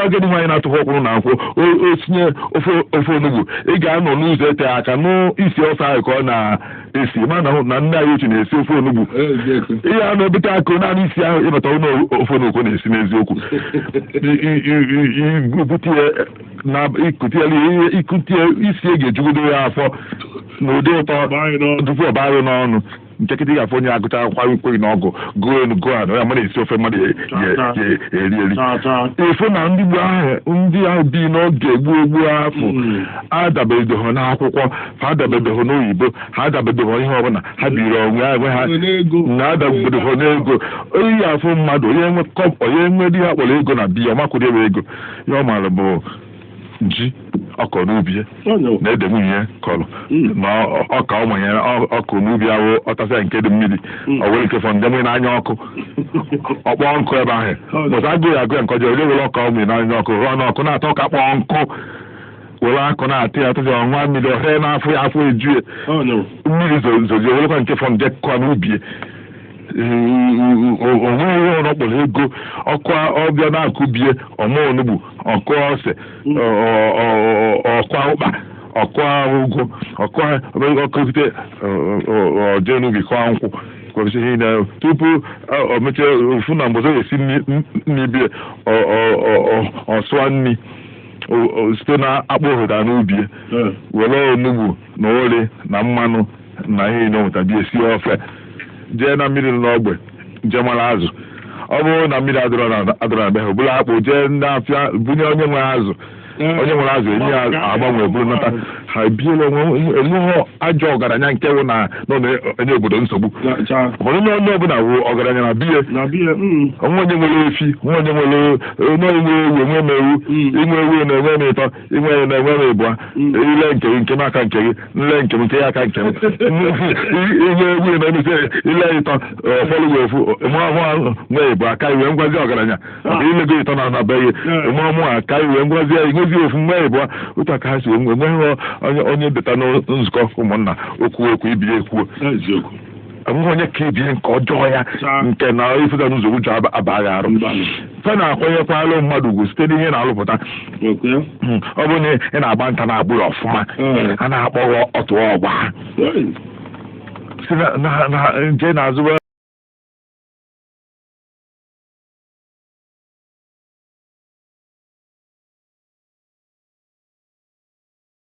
Agadi nwaanyị na-atụkwa ọkwụrụ na nkwụ, o tinye ofe onugbu, ị ga-anọ n'ụzọ ete aka n'isi ofe ahụ ka ọ na-esi, ma na hụ na nne anyị ochie na-esi ofe onugbu. Ihe a na-ebute akụ naanị isi ahụ ịbata ụlọ ofe onugbu na-esi n'eziokwu. Ibute ya na ikutiela ihe, ikutie isi e ga-ejugodo ya afọ n'ụdị ụtọ tupu ọ baa gị n'ọnụ. Nke kịtị ga-afụ onye agụcha akwụkwọ ikweghị n'ọgụ gụọ elu gụọ anụ ya mara esi ofe mmadụ eri eri. Efu na ndị gboo ahụ, ndị ahụ bi n'oge gboo gboo afọ adabedoghị n'akwụkwọ, ha adabedoghị n'oyibo, ha adabedoghị ihe ọbụla, ha biri onwe ha enwe ha na adabedoghị n'ego. Onye afụ mmadụ, onye nwe kọp, onye nwe di ha kpọrọ ego na biya, ọmakwụrụ ewe ego ya, ọ maara bụ ji ọkọ n'ubi ya na ede nwunye ya kọrọ na ọka ọ manyere ọkụ n'ubi ahụ, ọtasịa nke dị mmiri, ọ were nke fọ njem n'anya ọkụ, ọkpọ nkụ ebe ahụ mụta agụ ya agụ ya nke ọjọọ. Onye were ọka ọ mụnye n'anya ọkụ rụọ n'ọkụ na-ata ọka kpọọ nkụ, were akụ na-atị ya atụzi, ọnwa mmiri ọhịa n'afọ ya, afọ eju ya mmiri zozie, werekwa nke fọ nje kụọ n'ubi ya. Onwe ihe ọrụ kpọrọ ego ọkụ ọbịa na-akụ bie ọmụ onugbu, ọkụ ose, ọkụ ụkpa, ọkụ ụgụ, ọkụ ọkụkite, oje n'ubi kụọ nkwụ kwesị ihe na tupu o mechie ofu na mgbe esi nri bie, ọsụa nri site na akpụ ohụta n'ubi, were onugbu na ori na mmanụ na ihe niile nweta bie sie ofe, jee na mmiri n'ogbe jee mara azụ. Ọ bụrụ na mmiri adịrọ na be ha, bụrụ akpụ jee ndị afịa bunye onye nwe azụ, onye nwere azụ enye ya agbanwe bụrụ nata. Ha ebiela onwe enweghị ajọ ọgaranya nke wụ na nọ na-enye obodo nsogbu. Ụfọdụ onye onye ọbụla wụ ọgaranya na biye onwe onye nwere efi, onwe onye nwere onye nwe ewu, enwe m ewu, inwe ewu na-enwe m ịtọ, inwe na-enwe m ịbụa, ile nke gị nke m aka nke gị, nle nke m nke ya aka nke m, inwe ewu na-emesi ile ịtọ ụfọdụ wee ofu mụọ nwee ịbụa aka iwe ngwazi ọgaranya maka ilego ịtọ na be gị mụọ mụọ aka iwe ngwazi ya inwezi ofu nwee ịbụa. Otu aka ha si enwe enweghị onye onye beta na nzukọ ụmụnna okwu okwu ibie ekwuo, enweghị onye ka ebie nke ọjọọ ya nke na ifụta n'ụzọ ụjọ abaghị arụ. Fe na-akwanyekwala mmadụ ugwu site n'ihe na-alụpụta. Ọ bụrụ na ị na-agba nta na-agbụ ya ọfụma, a na-akpọ gị ọtụ ọgba si na nje na-azụba.